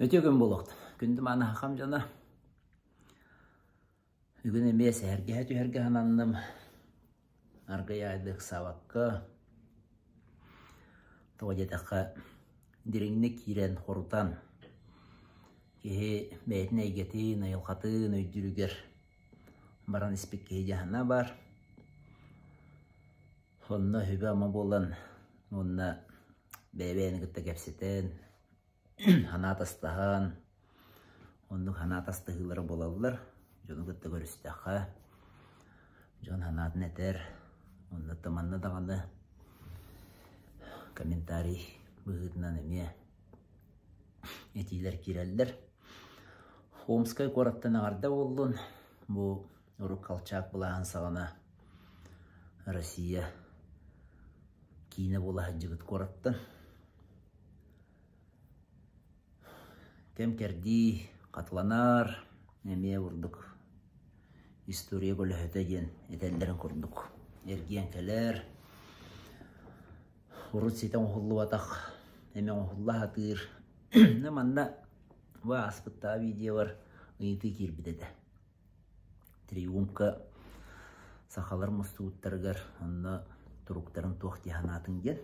Үтүө күн буолуохтун. Күндү мааны хахам дьоно. Бүгүн эмиэ сэһэргэһэ түһэргэ сананным. Аргый аайдык ыксаабакка, тоҕо диэтэххэ, дириҥник киирэн хорутан, киһи бэйэтин эйгэтин, айылҕатын өйдүүрүгэр баран испит киһи дьаһана баар. Онно сүбэ-ама буолан уонна бэйэ-бэйэни кытта кэпсэтэн, санаа атастаһан, оннук санаа атастаһыылара буолаллар. Дьону кытта көрүстэххэ, дьон санаатын этэр, онно манна даҕаны комментарий быһыытынан эмиэ этиилэр киирэллэр. Омскай куораттан эҕэрдэ буоллун. Бу урут Колчак былааһын саҕана Россия киинэ буола сылдьыбыт куораттан. Кэм-кэрдии хатыланар, эмиэ бурдук история көлөһөтө диэн этэллэрин курдук эргийэн кэлэр. Урут ситэ оҥоһуллубатах эмиэ оҥоһулла сатыыр. Манна бу ааспыттааҕы видеобар ыйытыы киирбит этэ. Триумфка сахалар мустубуттарыгар онно туруктарын туох дии санаатыҥ диэн.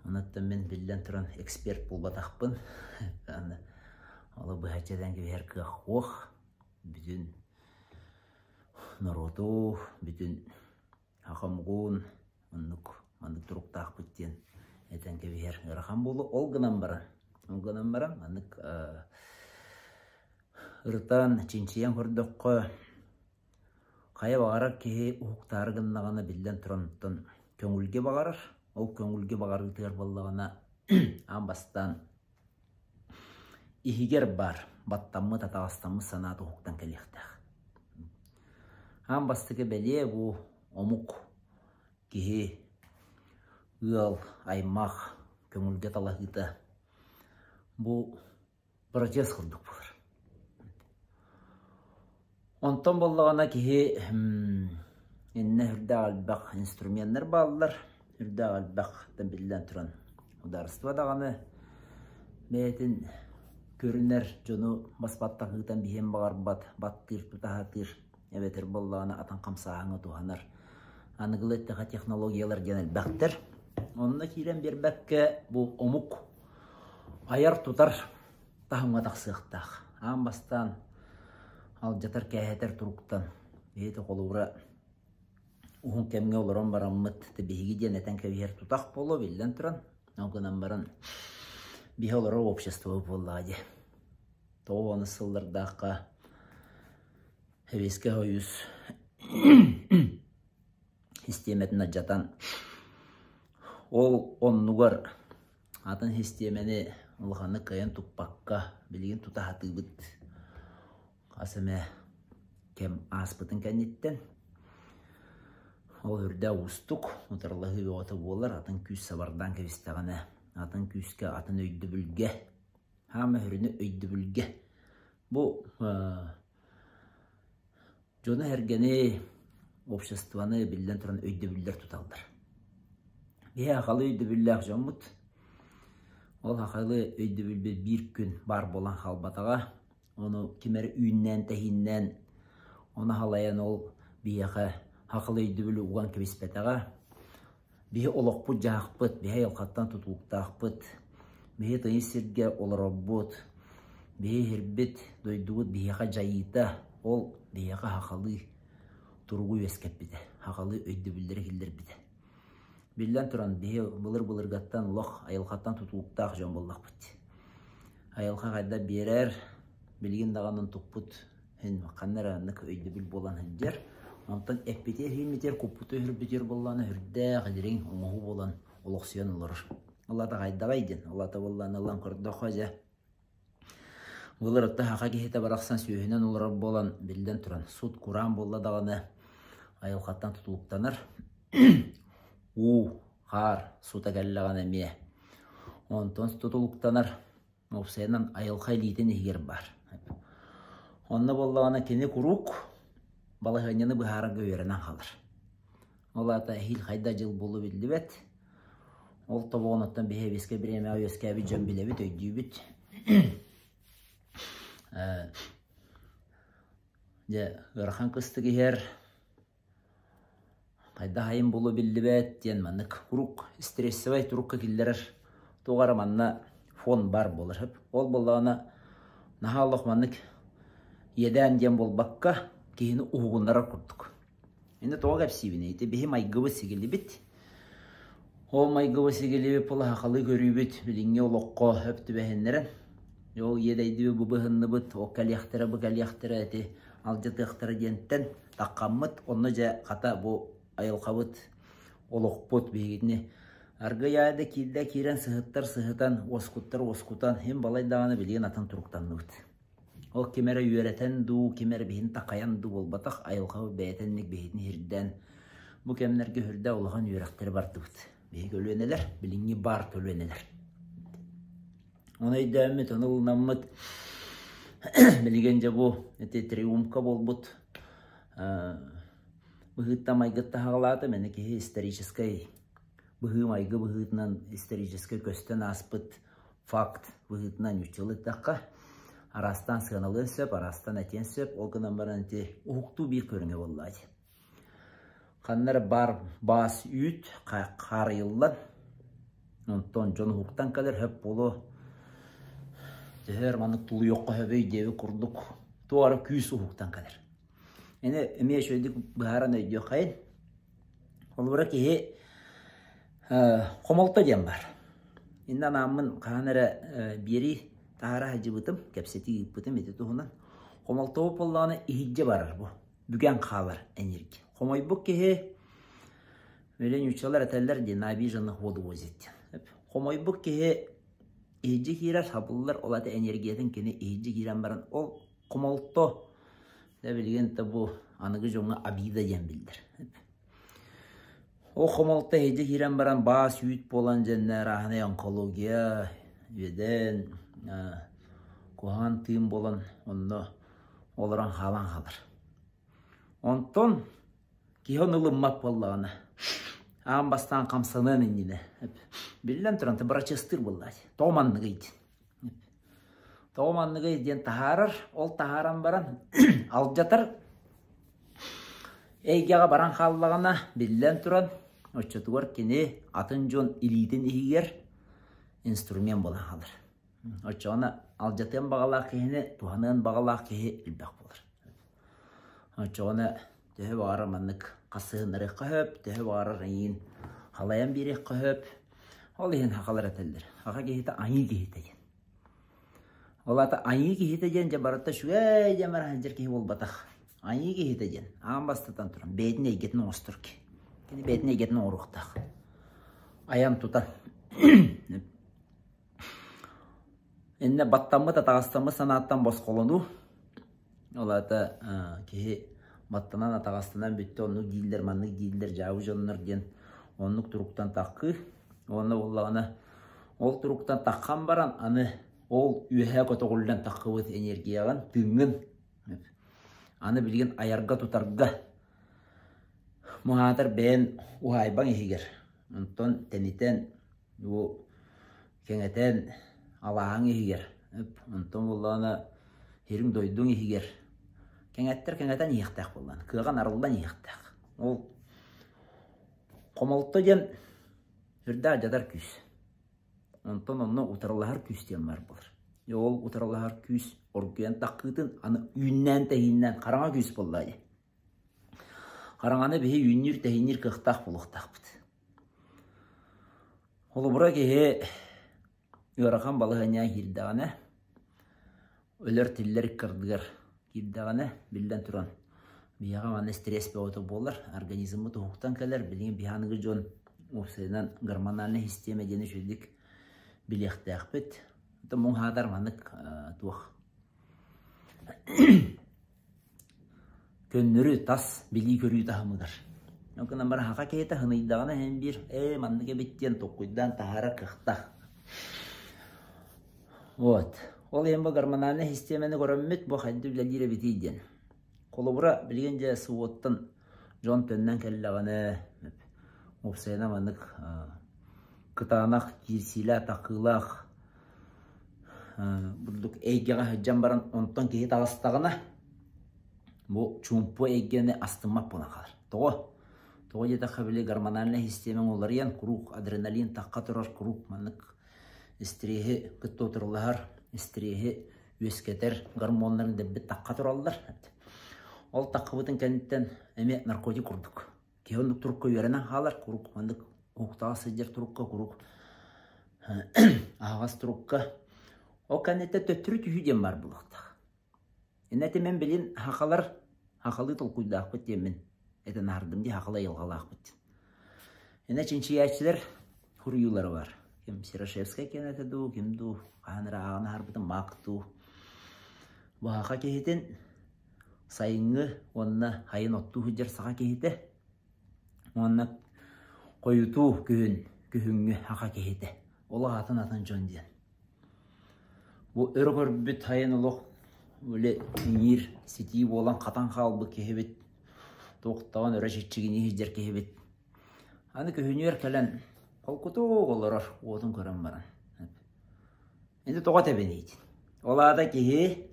Онуттан мин биллэн туран эксперт буолбатахпын. Аны оло быһаччы этэн кэбиһэр кыах суох. Бүтүн норуоту, бүтүн хомугун оннук маннык туруктаахпыт диэн этэн кэбиһэр ыарахан буолуо. Ол гынан баран, ол гынан баран маннык ырытан, чинчийэн көрдөххө, хайа баҕарар киһи уһуктаары гыннаҕына биллэн туран оттон көҥүлгэ баҕарар. Ол көҥүлгэ баҕарыытыгар буоллаҕына аан бастаан иһигэр баар баттаммыт, атаҕастаммыт санаата уһуктан кэлиэхтээх. Аан бастакы бэлиэ бу омук, киһи, ыал, аймах көҥүлгэ талаһыыта бу протест курдук буолар. Онтон буоллаҕына киһи иннэ үрдээх элбэх инструменнар бааллар, үрдээх элбэх биллэн туран судаарыстыба даҕаны бэйэтин көрүнэр дьону бас-баттах ыытан биһиэн баҕарбат, баттыыр, тутаһатыыр эбэтэр буоллаҕына атын хамсааһыҥҥа туһанар. Аныгылыы эттэххэ технологиялар диэн элбэхтэр. Онно киирэн биэрбэккэ бу омук айар-тутар таһымҥа тахсыахтаах. Аан бастаан алдьатар-кээһэтэр туруктан биһиги холобура уһун кэмҥэ олорон бараммыт биһиги диэн этэн кэбиһэр тутах буолуо биллэн туран. Ол гынан баран биһи олорор общество буоллаҕа дии. Тоҕо уонус сыллардаахха Сэбиэскэй Сойуус систиэмэтин алдьатан ол оннугар атын систиэмэни улаханнык кыайан туппакка билигин тута сатыыбыт хас эмэ кэм ааспытын кэнниттэн ол үрдэ уустук утарылаһыы бөҕөтө буолар атын күүс сабардаан кэбистэҕинэ атын күүскэ атын өйдөбүлгэ хаама сүрүнэ өйдөбүлгэ бу Дьону-сэргэни, обществоны биллэн туран өйдөбүллэр туталлар. Биһи сахалыы өйдөбүллээх дьоммут. Ол сахалыы өйдөбүлбүт биир күн баар буолан хаалбатаҕа. Ону ким эрэ үүннээн-тэһииннээн, ону халайан ол биһиэхэ сахалыы өйдөбүлү уган кэбиспэтэҕэ. Биһи олохпут-дьаһахпыт, биһи айылҕаттан тутулуктаахпыт, биһи тыйыс сиргэ олорорбут, биһи иһирбит дойдубут биһиэхэ дьайыыта, ол биһиэхэ сахалыы туругу үөскэппитэ, сахалыы өйдөбүллэри киллэрбитэ. Биллэн туран, биһи былыр-былыргаттан олох айылҕаттан тутулуктаах дьон буоллахпыт. Айылҕа хайда биэрэр, билигин даҕаны туппут Һин ханна эрэ оннук өйдөбүл буолан сылдьар. Онтон эппитигэр иһиммитигэр, куппутугар-үһүрбүтүгэр буоллаҕына сүрдээх дириҥ оҥоһуу буолан олохсуйан олорор. Ол аата хайдаҕай диэн, ол аата буоллаҕына ылан көрдөххө дьэ былыр отто саха киһитэ барахсан сүөһүнэн олорор буолан биллэн туран сут кураан буолла даҕаны айылҕаттан тутулуктанар. Уу, хаар сута кэллэҕинэ эмиэ онтон тутулуктанар. Уопсайынан айылҕа илиитин иһигэр баар. Онно буоллаҕына кини куруук балаһыанньаны быһаарарга үөрэнэн хаалар. Ол аата эһиил хайда дьыл буолуо биллибэт. Ол тобоҕунуттан биһи эбискэ бириэмэҕэ үөскээбит дьон билэбит, өйдүүбүт. Дьэ, ыарахан кыстык иһэр, хайдах айым буолуо биллибэт диэн маннык куруук стрессовай турукка киллэрэр туох эрэ манна фон баар буолар. Ол буоллаҕына наһаа олох маннык иэдээн диэн буолбакка киһини уһугуннарар курдук. Инде тоҕо кэпсиибиний? Ити биһи майгыбыт сигилибит. Ол майгыбыт сигилибит була сахалыы көрүүбүт билиҥҥи олоххо өп түбэһиннэрэн ол иэдэйдибит бу быһынныбыт, ол кэлиэхтэрэ бу кэлиэхтэрэ ити алдьатыахтара диэнтэн таххаммыт. Онно дьэ хата бу айылҕабыт, олохпут биһигини аргыйаа да киирдэ киирэн сыһыттар сыһытан, уоскуттар уоскутан, иһин балай даҕаны билигин атын туруктанныбыт. Ол ким эрэ үөрэтэн дуу, ким эрэ биһин такайан дуу буолбатах, айылҕа бэйэтинник биһитин иһирдээн, бу кэмнэргэ үрдэ улахан үөрэхтэри бардыбыт. Биһи көлүөнэлэр, билиҥҥи баар көлүөнэлэр. Ону өйдөөммүт, ону ылынаммыт, билигин дьэ бу ити триумфка буолбут быһыыттан майгытта хаҕалаата, мэни киһи историческай быһыы-майгы быһыытынан историческай көстөн ааспыт факт быһыытынан ньуччалыы эттэххэ, араастаан сыаналыан сөп, араастаан этиэн сөп, ол гынан баран ити уһуктуу биир көрүҥэ буолла дии. Ханна эрэ баар баас үүт хаарыйыллан, онтон дьон уһуктан кэлэр сөп буолуо. Төһө эр маннык тулуйуохха сөбүй диэбит курдук туох эрэ күүс уһуктан кэлэр. Ини эмиэ үчүгэйдик быһааран өйдүөххэйин. Холобура киһи хомолто диэн баар. Иннэ анааммын хаһан эрэ биэрии таһаара сылдьыбытым, кэпсэтии ыыппытым ити туһунан. Хомолтобут буоллаҕына иһирдьэ барар бу, бүгэн хаалар энергия. Хомойбут киһи, били нууччалар этэллэр дии, на обиженных воду возит диэн. Хомойбут киһи иһирдьэ киирэр, сабыллар, ол ата энергиятын кини иһирдьэ киирэн баран, ол хомолто да билигин да бу аныгы дьоҥҥо обида диэн биллэр. Ол хомолто эһиги киирэн баран баас үүт буолан дьэннэ арааһынай онкология, үөдэн, куһаҕан тыын буолан онно олорон хаалан хаалар. Онтон киһи ону ылыммат буоллаҕына, аан бастаан хамсаныан иннинэ, биллэн туран, бырачыастыыр буоллаҕа дии, тоҕо манныгый диэн. Тоҕо манныгый диэн таһаарар, ол таһааран баран алдьатар эйгэҕэ баран хааллаҕына, биллэн туран, оччотугар кини атын дьон илиитин иһигэр инструмент буолан хаалар. Оччоҕуна алдьатыан баҕалаах киһини туһаныан баҕалаах киһи элбэх буолар. Оччоҕуна төһө баҕарар маннык хасыһыннарыахха сөп, төһө баҕарар эйиин халайан биэриэххэ сөп. Ол иһин сахалар этэллэр, саха киһитэ айыы киһитэ диэн. Ол аата айыы киһитэ диэн дьэ барыта үчүгэй диэн бара сылдьар киһи буолбатах. Айыы киһитэ диэн аан бастатан туран бэйэтин эйгэтин оҥостор киһи. Кини бэйэтин эйгэтин оҥоруохтаах. Айан тутан. Иннэ баттаммыт, атаҕастаммыт санааттан босхолонуу. Ол аата киһи баттанан, атаҕастанан бүттэ, оннук дииллэр, маннык дииллэр, дьаабы дьоннор диэн оннук туруктан таххыы. Уонна буоллаҕына ол туруктан таххан баран аны ол үөһээ көтөҕүллэн таххыбыт энергияҕын, тыыҥҥын аны билигин айарга-тутарга муһаатар бэйэн уһаайбаҥ иһигэр онтон тэнитэн Бу кэҥэтэн алааһыҥ иһигэр, онтон буоллаҕына сириҥ-дойдуҥ иһигэр кэҥэттэр кэҥэтэн иһиэхтээх буоллаҕына, кыаҕын арыллан иһиэхтээх. Ол хомолто диэн сүрдээх алдьатар күүс. Онтон онно утарылаһар күүс диэн баар буолар. Ол утарылаһар күүс оргуйан таххыытын аны үүннээн-тэһииннээн хараҥа күүс буоллаҕа дии. Хараҥаны биһи үүннүүр-тэһиинниир кыахтаах буолуохтаахпыт. Холобура киһи ыарахан балаһыанньаҕа киирдэҕинэ, өлөр-тиллэр ыккардыгар киирдэҕинэ, биллэн туран, биһиэхэ манна стресс бөҕөтө буолар, организммыт уһуктан кэлэр. Билигин биһи аныгы дьон уопсайынан гормональнай систиэмэ диэни үчүгэйдик билиэхтээхпит. Муҥ саатар маннык туох Көннөрү тас билии-көрүү таһымыгар. Ол гынан баран саха киһитэ хыныйдаҕына иһин биир ээ маннык эбит диэн толкуйдаан таһаарар кыахтаах. Вот. Ол иһин бу гормональнай систиэмэни көрөммүт бу хайдах үлэлиир эбитий диэн. Холобура, билигин дьэ СВО-ттан дьон төннөн кэллэҕинэ уопсайынан маннык кытаанах киирсиилээх, такыылаах. бурдук эйгэҕэ сылдьан баран онтон киһи таҕыстаҕына бу чуумпу эйгэни астыммат буолан хаалар. Тоҕо? Тоҕо диэтэххэ били гормональнай систиэмэҥ уларыйан куруук адреналин тахха турар куруук маннык стреһи кытта утарылаһар, стреһи үөскэтэр гормоннарын дэлби тахха тураллар. Ол таххыбытын кэнниттэн эмиэ наркотик курдук. Киһи оннук турукка үөрэнэн хаалар, куруук маннык уһуктаҕа сылдьар турукка, куруук аһаҕас турукка. Ол кэнниттэн төттөрү түһүү диэн баар буолуохтаах. Иннэтэ мин билин хахалар хахалыы толкуйдаахпыт диэммин этэн аһардым дии хахала айылҕалаахпыт диэн. Иннэ чинчийээччилэр суруйуулара бар. Ким Серошевскай киэнэтэ дуу, ким дуу, хаһан эрэ ааҕан аһарбытым Мак дуу. Бу хаха киһитин сайыҥҥы уонна хайын оттуу сылдьар саха киһитэ уонна хойутуу күһүн күһүҥҥү хаха киһитэ. Олох атын-атын дьон диэн. Бу өрө көрбүт сайын олох били иҥиир ситии буолан хатан хаалбыт киһибит, туохтаҕын өрө чиччигинии сылдьар киһибит. Аны күһүнүгэр кэлэн холкутук олорор уотун көрөн баран. Ити тоҕо тэбиниитин? Ол аата киһи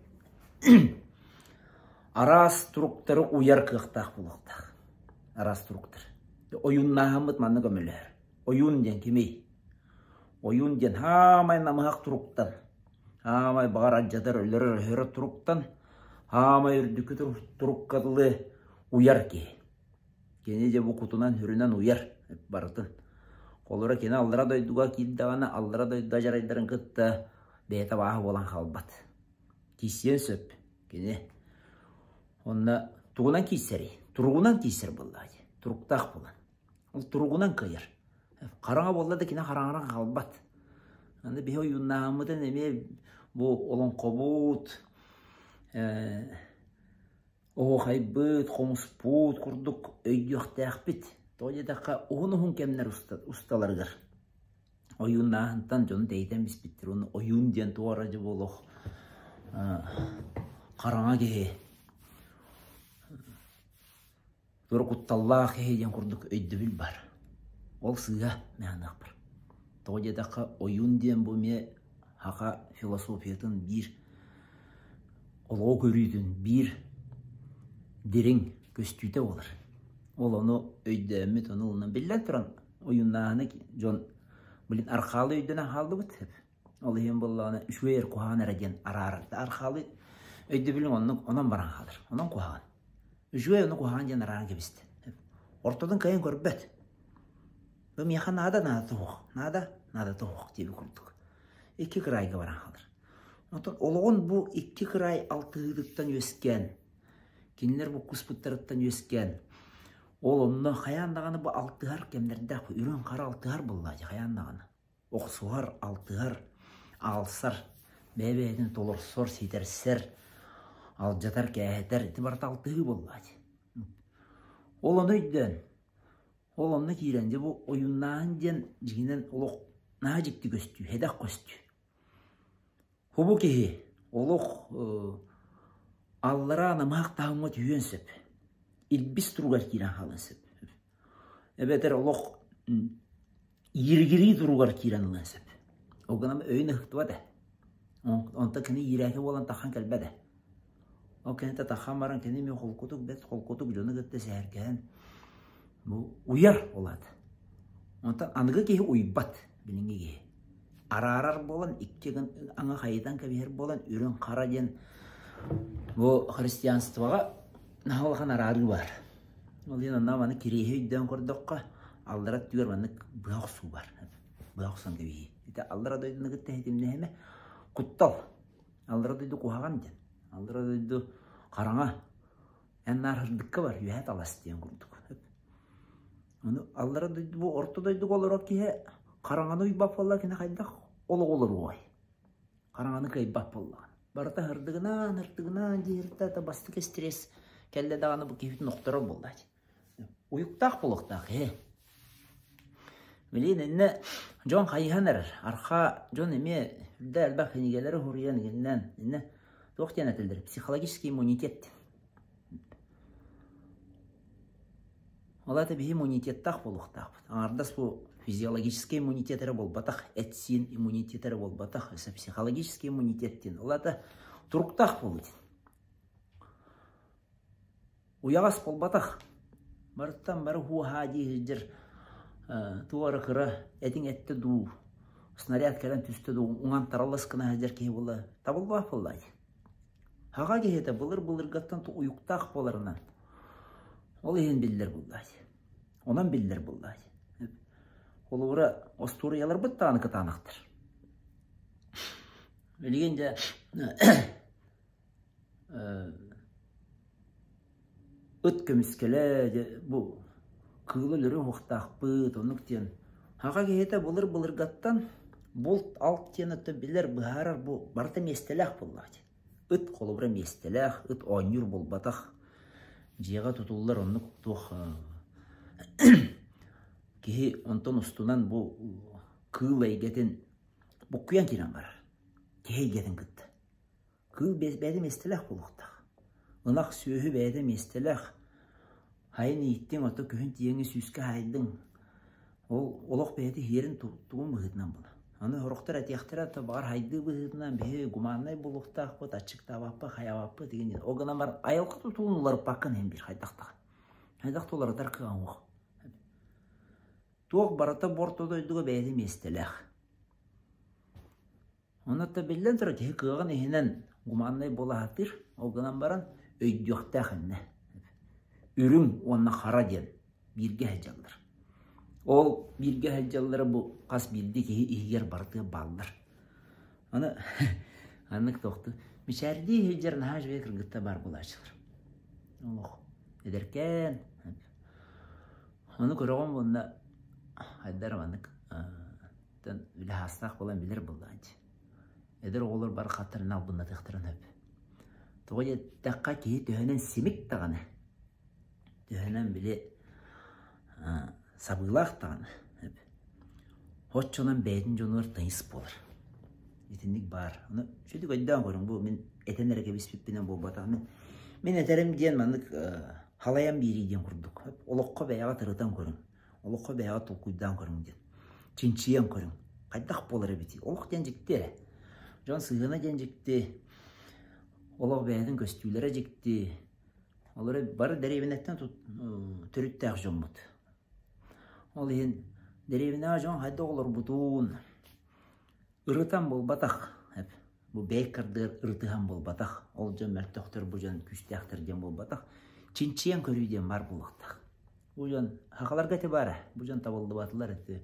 араас туруктары уйар кыахтаах буолуохтаах. Араас туруктар. Ойууннааһыммыт манна көмөлөһөр. Ойуун диэн кимий? Ойуун диэн хаамай намыһах туруктан, хаамай баҕар алдьатар, өлөрөр-өһөрөр туруктан, хаамай үрдүкү турукка дылы уйар киһи. Кини дьэ бу кутунан-сүрүнэн уйар барытын. Холобура кини аллара дойдуга киирдэҕинэ, аллара дойду адьарайдарын кытта бэйэтэ абааһы буолан хаалбат. Киирсиэн сөп кини. Онно тугунан киирсэрий? Туругунан киирсэр буоллаҕа дии. Туруктаах буолан. Ол туругунан кыайар. Хараҥа буолла да кини хараҥаран хаалбат. Аны биһи ойууннааһыммытын эмиэ бу олоҥхобут, оһуохайбыт, хомуспут курдук өйдүөхтээхпит. Тоҕо диэтэххэ уһун-уһун кэмнэр усталарыгар ойууннааһынтан дьону тэйитэн биспиттэр. Уонна ойуун диэн туох эрэ дьэ буолуох хараҥа киһи Тура кутталлаах киһи диэн курдук өйдөбүл баар. Ол сыыһа мээһаныахпар. Тоҕо диэтэххэ, ойуун диэн бу эмиэ саха философиятын биир олоҕу көрүүтүн биир дириҥ көстүүтэ буолар. Ол ону өйдөөммүт, ону ылынан биллэн туран ойууннааһыны дьон блин архаалы өйдөнөн хааллыбыт. Ол иһин буоллаҕына үчүгэй эр куһаҕан эрэ диэн араарар. Архаалы өйдөбүлүҥ оннук онон баран хаалар. Онон куһаҕан. Үчүгэй ону куһаҕан диэн араан кэбистэ. Ортотун кыайан көрбөт. Бу миэхэ наада, наада суох, наада, наада суох диэби курдук. Икки кыраайга баран хаалар. Онтон олоҕун бу икки кыраай алтыһыытыттан үөскээн, кинилэр буккуспуттарыттан үөскээн, ол онно хайаан даҕаны бу алтыһар кэмнэрдээх, үрүҥ хара алтыһар буоллаа дии хайаан даҕаны. Охсуһар, алтыһар, аалсар, бэйэ-бэйэтин толорсор, ситэрсэр, алдьатар, кээһэтэр ити барыта алтыһыы буоллаҕа дии. Ол ону өйдөөн, ол онно киирэн дьэ бу ойууннааһын диэн дьиҥинэн олох наһаа дьикти көстүү, сэдэх көстүү. Хобу киһи олох аллараа намыһах таһымҥа түһүөн сөп. Илбис туругар киирэн хаалыан сөп. Эбэтэр олох ииригирии туругар киирэн ылыан сөп. Ол гынан өйүн ыһыктыбат ээ. Онтон кини иирээки буолан таххан кэлбэт ээ. Ол кэнниттэ таххан баран кини эмиэ холкутук бэрт холкутук дьону кытта сэһэргэһэн бу уйар ол аата. Онтон аныгы киһи уйбат билиҥҥи киһи. Араарар буолан икки аҥы хайытан кэбиһэр буолан үрүҥ хара диэн бу христианствоҕа наһаа улахан араарыы баар. Ол иһин онно маны кириэһи өйдөөн көрдөххө, аллара өттүгэр маннык быһа охсуу бар. Быһа охсон кэбиһии. Ити аллара дойдуну кытта ситимнэһимэ куттал. Аллара дойду куһаҕан диэн. Аллара дойду хараҥа. Эн наар сырдыкка бар, үөһэ талас диэн курдук. Ону аллара дойду бу орто дойдуга олорор киһи хараҥаны уйбат буолла кини хайдах олоҕу олоруой? Хараҥаны кыайбат буоллаҕына. Барыта һырдыгынаан, һырдыгынаан диирдэ да бастакы стресс кэллэ даҕаны бу киһибитин охторор буолла дии. Уйуктаах буолуохтаах киһи. Билигин иннэ дьон хайыһан эрэр. Архаа дьон эмиэ үрдэ элбэх кинигэлэри суруйан игиннэн иннэ туох диэн этэллэр психологический иммунитет. Ол аата биһи иммунитеттаах буолуохтаахпыт. Аҥардас бу Физиологический иммунитет эрэ буолбатах, эт-сиин иммунитет эрэ буолбатах, өссө психологический иммунитет диэн. Ол аата туруктаах буолуу диэн. Уйаҕас буолбатах. Барыттан бары һуу-һаа дии сылдьар туох эрэ кыра этиҥ эттэ дуу, снаряд кэлэн түстэ дуу, уҥан тараллас гына сылдьар киһи буолла табыллыбат буолла дии. Хаҕа киһитэ былыр-былыргаттан уйуктаах буоларынан ол иһин биллэр буолла дии. Онон биллэр буолла дии. Холобура, остуоруйаларбыт даҕаны кытаанахтар. Билигин дьэ Ыт көмүскэлэ, дьэ, бу кыылы өлөрүө уһуохтаахпыт, оннук диэн. Саха киһитэ былыр-былыргаттан булт-алт диэн оттон билэр, быһаарар бу барыта миэстэлээх буоллаҕа дии. Ыт холобура миэстэлээх, ыт оонньуур буолбатах. Дьиэҕэ тутуллар оннук туох киһи онтон устунан бу кыыл эйгэтин буккуйан киирэн барар. Киһи эйгэтин кытта. Кыыл бэйэтэ миэстэлээх буолуохтаах. Ынах сүөһү бэйэтэ миэстэлээх. Хайын ииттиҥ, ото күһүн тиийэҥҥин сүүскэ хаайдыҥ. Ол олох бэйэтэ иһиэрин тугун быһыытынан буолар. Аны сорохтор этиэхтэрэ, то баҕар хайдыы быһыытынан биһи гуманнай буолуохтаахпыт, аччыктаабаппыт, хайаабаппыт деген диэн. Ол гынан баран айылҕа тутулун уларыппаккын иһин биир хайдах даҕаны. Хайдах да уларытар кыаҕыҥ суох. Туох барыта бу орто дойдуга бэйэтэ миэстэлээх. Онно биллэн турар киһи кыаҕын иһинэн гуманнай буола сатыыр, ол гынан баран өйдүөхтээх иннэ. Үрүҥ уонна хара диэн бииргэ сылдьаллар. Ол бииргэ сылдьаллара бу хас биирдии киһи иһигэр барытыгар бааллар. Аны аннык тохту мичээрдии сылдьар наһаа үчүгэй кыргыттар баар буолааччылар. Олох эдэркээн. Ону көрөҕүн уонна хайдар маннык Оттон үлэ хаастаах буолан билэр буоллаҕын дии. Эдэр оҕолор бары хаттарын албыннатыахтарын сөп. Тоҕо диэтэххэ киһи төһөнөн симик даҕаны, төһөнөн били сабыылаах даҕаны оччонон бэйэтин дьонугар тыйыс буолар. Итинник баар. Ону үчүгэй өйдөөн көрүҥ бу мин этэн эрэ кэбиспиппинэн буолбатах. Мин, мин этэрим диэн маннык халайан биэрии диэн курдук. Олоххо бэйэҕэ тырытан көрүҥ. Олоххо бэйэҕэ толкуйдаан көрүҥ диэн. Чинчийэн көрүҥ. Хайдах буолар эбитий? Олох диэн дьикти эрэ. Дьон сыһыана диэн дьикти. Олох бэйэтин көстүүлэрэ дьикти. Олору бары дэриэбинэттэн төрүттээх дьоммут. Ол иһин дэриэбинэҕэ дьон хайдах олорбутун ырытан буолбатах. Бу бэйкардыгар ырытыһан буолбатах. Ол дьон мөлтөхтөр, бу дьон күүстээхтэр диэн буолбатах. Чинчийэн көрүү диэн баар буолуохтаах. Бу дьон сахаларга ити баара. Бу дьон табыллыбатылар ити.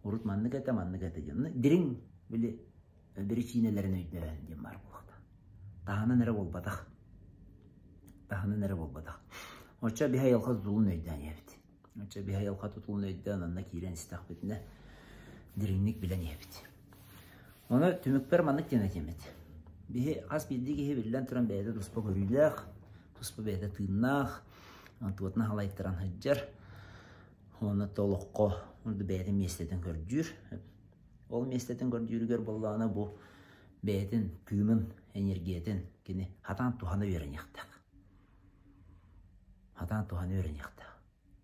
Урут маннык этэ, маннык этэ диэн. Дириҥ били биричиинэлэрин өйдөөн диэн баар буолуохтаах. Таһынан эрэ буолбатах. Таһынан эрэ буолбатах. Оччо биһи айылҕа тутулун өйдөөн иһэбит. Оччо биһи айылҕа тутулун өйдөөн онно киирэн истэхпитинэ дириҥник билэн иһэбит. Ону түмүкпэр маннык диэн этиэм эт. Биһи хас биирдии киһи биллэн туран бэйэтэ туспа көрүүлээх, туспа бэйэтэ тыыннаах, туотна халайтаран сылдьар. Уонна олоххо бэйэтин миэстэтин көрдүүр. Ол миэстэтин көрдүүрүгэр буоллаҕына бу бэйэтин тыынын, энергиятын кини хатаан туһана үөрэниэхтээх. Хатаан туһана үөрэниэхтээх.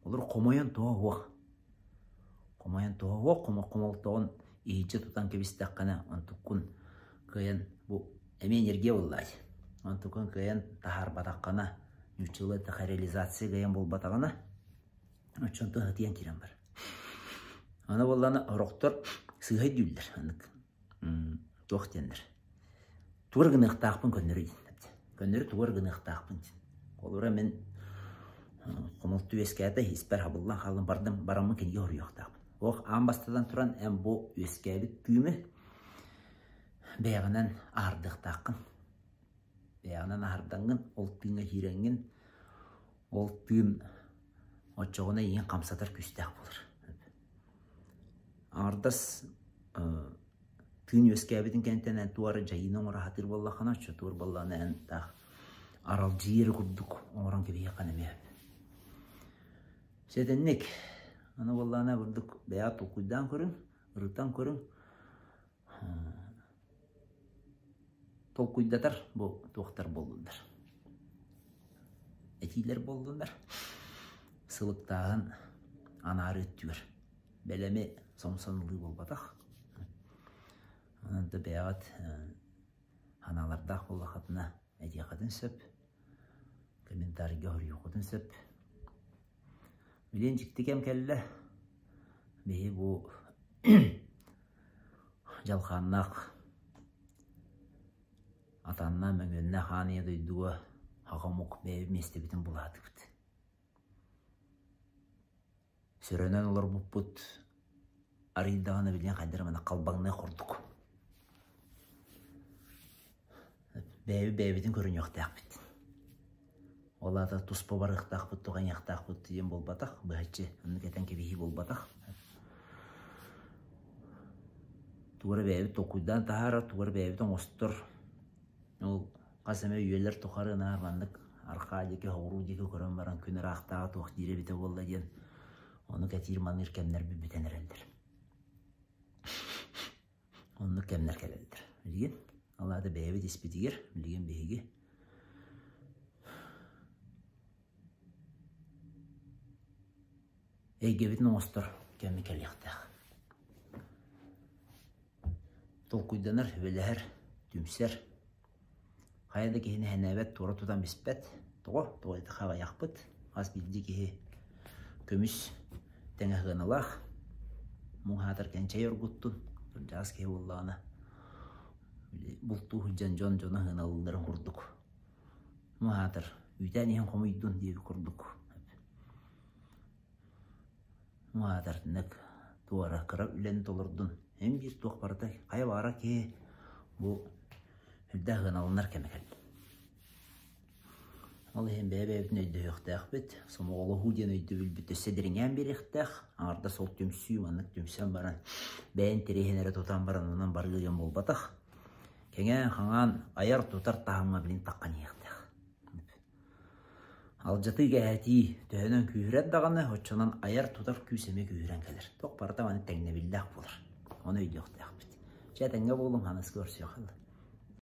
Олор хомойон туһа суох. Хомойон туһа суох, хомолтоҕун иһирдьэ тутан кэбистэххинэ, онтуккун кыайан бу эмиэ энергия буоллаҕа дии. Онтуккун кыайан таһаарбатаххына, нууччалыы эттэххэ реализация кыайан буолбатаҕына, оччонтон сытыйан киирэн барар. Аны буоллаҕына орохтор сыыһа өйдүүллэр анык туох диэннэр Тугу эрэ гыныахтаахпын көннөрү диэн. Көннөрү тугу эрэ гыныахтаахпын диэн. Холобура мин хомолто үөскээтэ, испэр хабыллан хааллым, бардым, бараммын кинигэ суруйуохтаахпын. Ох, аан бастатан туран эн бу үөскээбит тыыны бэйэҕинэн аһардыахтааххын. Бэйэҕинэн аһардаҥҥын, ол тыыҥҥа киирэҥҥин, ол тыын оччоҕуна эйигин хамсатар күүстээх буолар. Аҥардас тыын үөскээбитин кэнниттэн эн туора дьайыыны оҥоро сатыыр буоллаххына, оччотугар буоллаҕына эн таах аралдьыйар курдук оҥорон кэбиһиэххин эмиэ сөп. Сэтинник. Аны буоллаҕына курдук бэйэҕэ толкуйдаан көрүҥ, ырытан көрүҥ. Толкуйдатар бу туохтар буоллуннар. Этиилэр буоллуннар. Сылыктааһын анаарыы өттүгэр. Бэлэми сомсон ылыы буолбатах. Онон да бэйэҕит санаалардаах буоллаххытына этиэххитин сөп, комментарийга хоруйуоххутун сөп. Билигин дьикти кэм кэллэ. Биһи бу дьалхааннаах атааннаах мөҥүөннээх аан ийэ дойдуга аҕа омук бэйэбит миэстэбитин булаатыбыт. Сөрөнөн олорбуппут арыйдаҕына билигин хайдах эрэ манна халбаҥныах курдук. Бэйэбит бэйэбитин көрүнүөхтээхпит. Ол аата туспа барыахтаахпыт, туҕайыахтаахпыт диэн буолбатах, быһаччы оннук этэн кэбиһии буолбатах. Тугу эрэ бэйэбит толкуйдаан таһаарар, тугу эрэ бэйэбит оҥостор. Ол хас эмэ үйэлэр тухары наар маннык арҕаа диэки, соҕуруу диэки көрөн баран күн ыраахтааҕа туох диир эбитэ буолла диэн ону кэтиир-маныыр кэмнэр бүтэн эрэллэр. Оннук кэмнэр кэлэллэр. Билигин ол аата бэйэбит испитигэр билигин биһиги эйгэбитин оҥостор кэми кэлиэхтээх. Толкуйданар, үлэлэһэр, түмсэр. Хайа да киһини сэнээбэт, туора тутан биспэт. Тоҕо? Тоҕо диэтэххэ аҕыйахпыт. Хас биирдии киһи көмүс тэҥэ сыаналаах. Муҥ аатар кэнчэй оргуттун. Кырдьаҕас киһи буоллаҕына бултуу сылдьан дьон дьоно сыаналыылларын курдук. Муҥ аатар үүтээн иһин хомуйдун диэбит курдук. Маатарнык туора кыра үлэни толордун. Эн биир туох барыта хайа баҕарар киһи бу үрдээх ыаналанар кэмэ кэллэ. Ол иһин бэйэ-бэйэбитин өйдөһүөхтээхпит, сомоҕолоһуу диэн өйдөбүлбүт өссө дириҥээн биэриэхтээх. Аҥардас ол түмсүү маннык түмсэн баран, бэйэ интэриэһин эрэ тутан баран онон барыы диэн буолбатах. Кэҥээн-хаҥаан айар-тутар таһымҥа билин таххан иһиэхтээх. Алдьатыы-кэһэтии төһөнөн күүһүрэр даҕаны, оччонон айар-тутар күүс эмиэ күүһүрэн кэлэр. Туох барыта маны тэҥнэбиллээх буолар. Ону өйдүөхтээхпит. Чэ, этэҥҥэ буолуҥ, ханыска көрсүөххэ дылы.